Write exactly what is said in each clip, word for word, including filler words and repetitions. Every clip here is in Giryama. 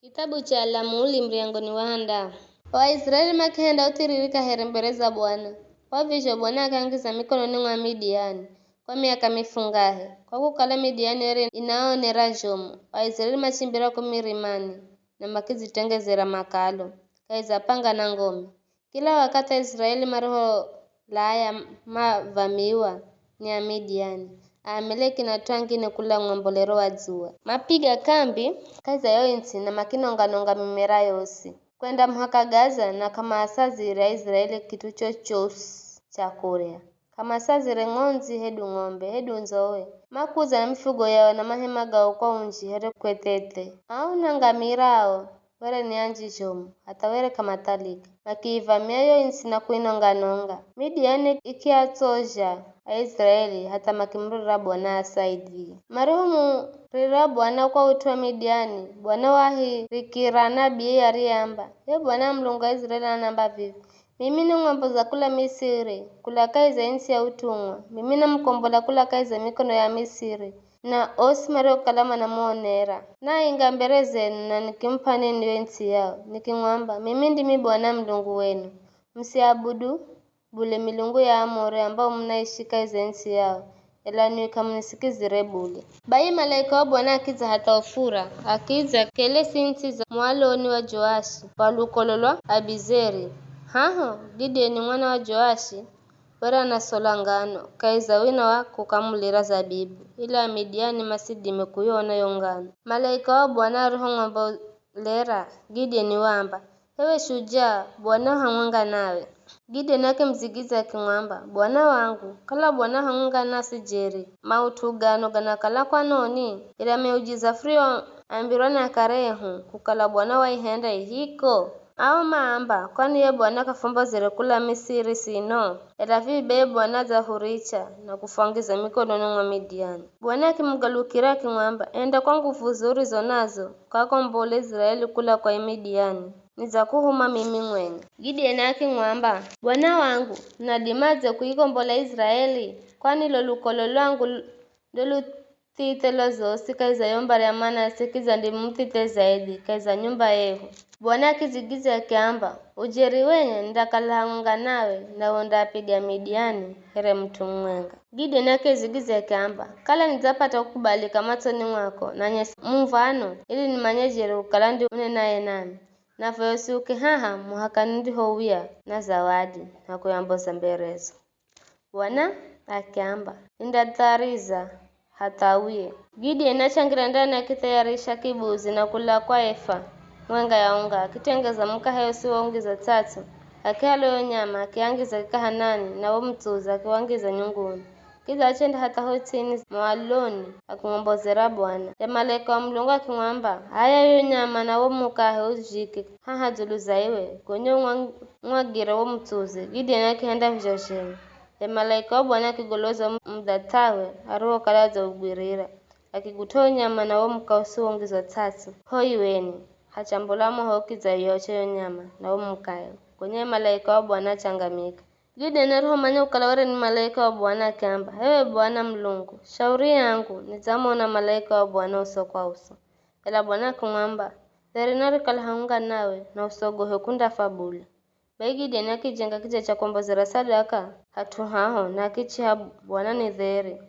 Kitabu cha Lamuli, muryango ni wa handau. O Aiziraeli makihenda uthiririka here mbere za Bwana. Kwa vizho Bwana akiangiza mikononi mwa Midiani kwa miaka mifungahe. Kwa kukala Midiani were inaonera zhomu, o Aiziraeli machimbira ko mirimani na makidzitengezera makalo kahi za panga na ngome. Kila wakathi Aiziraeli mariholaya mavamiwa ni Amidiani, Aameleki na at'u angine kula ng'wambolero wa dzuwa. Mapiga kambi kahi za yo its'i na makinonga-nonga mimera yosi, kwenda muhaka Gaza, na k'amaasazire Aiziraeli kit'u chochosi cha kurya. K'amasazire ng'ondzi hedu ng'ombe hedu ndzowe. Makuza na mifugo yao na mahema gao kwa unji here kw'eth'eth'e. Ao na ngamia zao were ni anji zhomu, hatha were k'amathalika. Makiivamia yo its'i na kuinonga-nonga. Midiani ikiatsozha Aiziraeli hatha makimurira Bwana aasaidhie. Marihomurira Bwana kwa ut'u wa Midiani, Bwana wahirikira nabii ariamba, Ye Bwana Mulungu wa Aiziraeli anamba vivi, Mimi namwamboza kula Misiri, kula kahi za its'i ya utumwa. Mimi namukombola kula kahi za mikono ya Misiri, na osi mariokala manamuonera. Nainga mbere zenu na nikimup'a ninwi yo its'i yao, nikimwamba, Mimi ndimi Bwana Mulungu wenu. Musiabudu bule milungu ya Aamori ambao munaishi kahi za its'i yao, ela ninwi k'amunisikizire bule. Bai malaika wa Bwana akidza hatha Ofura, akidza kelesi its'i za mwaloni wa Joashi, wa lukolo lwa Abizeri. Haho Gideoni mwana wa Joashi were anasola ngano kahi za wina wa kukamulira zabibu, ili Amidiani masidime kuyona yo ngano. Malaika wa Bwana arihomwambolera Gideoni waamba, H'ewe shujaa, Bwana u hamwenga nawe. Gideoni akimudzigidzya akimwamba, Bwana wangu, kala Bwana u hamwenga nasi jeri, maut'u gano ganakala kwanoni? Ela miujiza furioambirwa ni akare ehu, kukala Bwana waihenda i hiko? Ao maamba, Kwani ye Bwana k'afumbozere kula Misiri sino? Ela vivi be Bwana adzahuricha na kufwangiza mikononi mwa Midiani. Bwana akimugalukira akimwamba, Enda kwa nguvu zo urizo nazo, ukakombole Iziraeli kula kwa Imidiani. Nidzakuhuma mimi mwenye. Gideoni akimwamba, Bwana wangu, nadimadze kuikombola Iziraeli? Kwani lo lukolo lwangu ndo luthithe lo zosi kahi za yo mbari ya Manase, kidza ndimi muthithe zaidhi kahi za nyumba yehu. Bwana akidzigidzya akiamba, Ujeri wenye nindakala hamwenga nawe, nawe undaapiga Midiani here mut'u mumwenga. Gideoni akidzigidzya akiamba, Kala nidzapata kukubalika matsoni mwako, nanyese mumvwano, ili nimanye jeri kukala ndiwe unenaye nami. Na voyo siuke haha muhaka nindihouya na zawadi na kuyamboza mberezo. Bwana akiamba, Nindathariza hatha uye. Gideoni achangira ndani akithayarisha kibuzi na kula kwa efa mwenga ya unga, akitengeza mukahe usiwoungiza tsatsu, akihala yo nyama, akiangiza kikahanani, na wo mutsuzi akiwangiza nyunguni. Kidza achenda hatha ho ts'ini mwaloni, akimwombozera Bwana. Ye malaika wa Mulungu akimwamba, H'aya yo nyama na wo mukahe uzhike haha dzulu za iwe, gonya umwa-, umwagire wo mutsuzi. Gideoni akihenda vizho zhenye. Ye malaika wa Bwana akigoloza wo mudhath'awe ariwokala adzaugwirira, akigut'a wo nyama na wo mukahe usiwongizwa ts'ats'i ho iweni, hachambola moho kidza iyoche yo nyama na wo mukahe. Gonya ye malaika wa Bwana achangamika. Gideoni arihomanya kukala were ni malaika wa Bwana akiamba, H'ewe Bwana Mulungu, shauri yangu, nidzamona malaika wa Bwana uso kwa uso. Ela Bwana akimwamba, Dheri narikala hamwenga nawe, na usogohe kundafa bule. Bai Gideoni akijenga kija cha kuombozera sadaka hat'u haho, na akichiha Bwana ni dheri.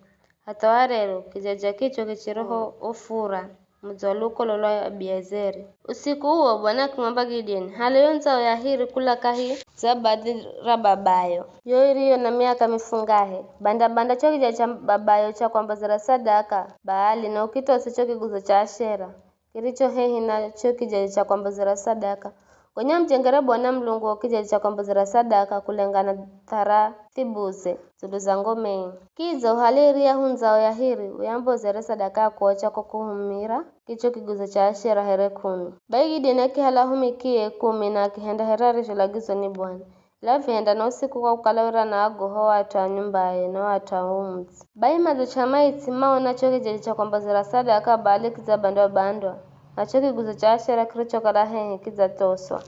Hatha wa rero, kijaja kicho kichiriho Ofura, mudzi wa lukolo lwa Abiezeri. Usiku uwo Bwana akimwamba Gideoni, Hala yo ndzao ya hiri kula kahi za badhi ra babayo, yo iriyo na miaka mifungahe, banda-banda cho kija cha babayo cha kwambozera sadaka Baali, na ukitose cho kiguzo cha Ashera kiricho hehi na cho kijaja cha kwambozera sadaka. Gonya mujengere Bwana Mulungu wo kijaja cha kwambozera sadaka kulengana thara thibuze dzulu za ngomei. Kidza uhale iryahu ndzao ya hiri, uyambozere sadaka ya kuocha kwa kuhumira kicho kiguzo cha Ashera here k'uni. Bai Gideoni akihala ahumikie kumi na akihenda here arizholagizwa ni Bwana. Ela vihenda na usiku kwa kukala were anaagoha o at'u a nyumbaye na o at'u a wo mudzi. Bai madzach'a maitsi maona cho kijaja cha kwambozera sadaka Baali kidzabandwa-bandwa, na cho kiguzo cha Ashera kirichokala hehi kidzathoswa,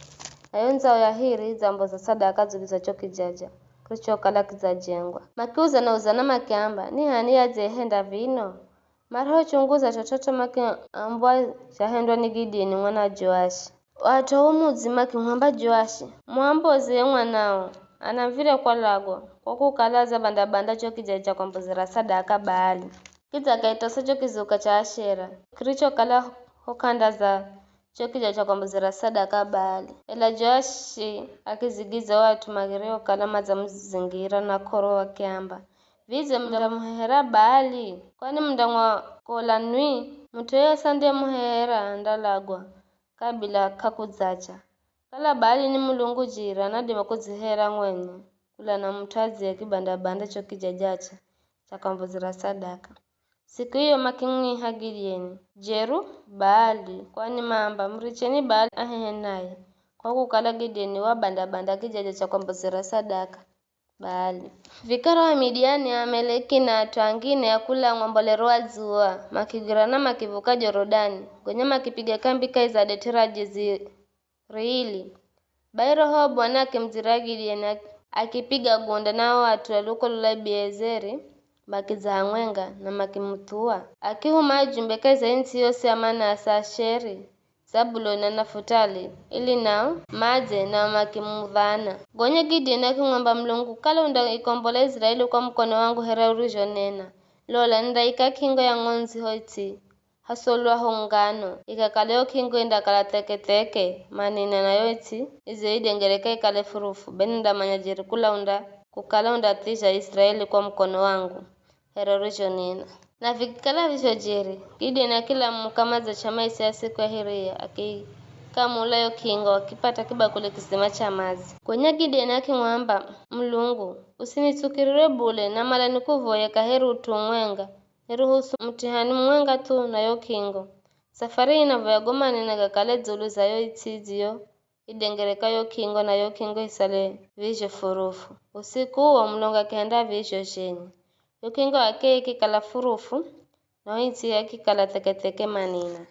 na yo ndzao ya hiri idzamboza sadaka dzulu za cho kijaja kirichokala kidzajengwa. Makiuzana-uzana makiamba, Ni h'ani yadzehenda vino? Marihochunguza chochocho makiambwa chahendwa ni Gideoni mwana wa Joashi. At'u a wo mudzi makimwamba Joashi, "Muamboze ye mwanao, anav̱ire kwalagwa, kwa kukala adzabanda-banda cho kija cha kwambozera sadaka Baali. Kidza akaitosa cho kizuka cha Ashera, kirichokala ho k'anda za cho kija cha kwambozera sadaka Baali." Ela Joashi akizigiza o at'u mariokala madzamuzingira na k'oro akiamba, "Vidze mundamuhehera Baali? Kwani mundamwakola nwi? Mut'u yeyosi andiyemuhehera andalagwa kabila k'akudzacha. Kala Baali ni mulungu jeri, anadima kudzihehera mwenye kula na mut'u adziye kibanda-banda cho kija jache cha kwambozera sadaka." Siku iyo makimwiha Gideoni, "Jeru-Baali," kwani maamba, "Muricheni Baali ahehe naye," kwa kukala Gideoni wabanda-banda kijaja cha kwambozera sadaka Baali. Vikara wa Midiani, Aameleki na at'u angine a kula ng'ombolero wa dzuwa makigwirana makivuka Jorodani, gonya makipiga kambi kahi za det'e ra Jeziri. Bai Roho wa Bwana akimudzira Gideoni, ak-, akipiga gunda, na o at'u a luko lula Abiezeri makidza hamwenga na makimuthuwa. Akihuma ajumbe kahi za ii ntsi yosi ya Manase, Asheri, Zabuloni na Nafutali, ili nao madze, nao makimudhana. Gonya Gideoni akimwamba Mulungu, "Kala undaikombola Iziraeli kwa mukono wangu here urizhonena, lola, nindaika k'ingo ya ng'ondzi ho its'i hasolwa ho ngano, ikakale yo k'ingo indakala theke-theke, manina, na yo its'i idziyo idengereka ikale furufu, be nindamanya jeri kula unda-, kukala undathizha Iziraeli kwa mukono wangu, here urizhonena." Na vikikala vizho jeri, Gideoni akilamuka madze cha maisi ya siku ya hiriya, akikamula yo k'ingo, akipata kibakuli kizima cha madzi. Gonya Gideoni akimwamba Mulungu, "Usinitsukirire bule, namala nikuvoye kaheri ut'u umwenga, niruhusu mutihani mumwenga thu na yo k'ingo. Safari ii navoya go manina gakale dzulu za yo its'i idziyo idengereka yo k'ingo, na yo k'ingo isale vizho furufu." Usiku uwo Mulungu akihenda vizho zhenye. Yo k'ingo h'akeye ikikala furufu, na yo its'i yakikala theke-theke manina.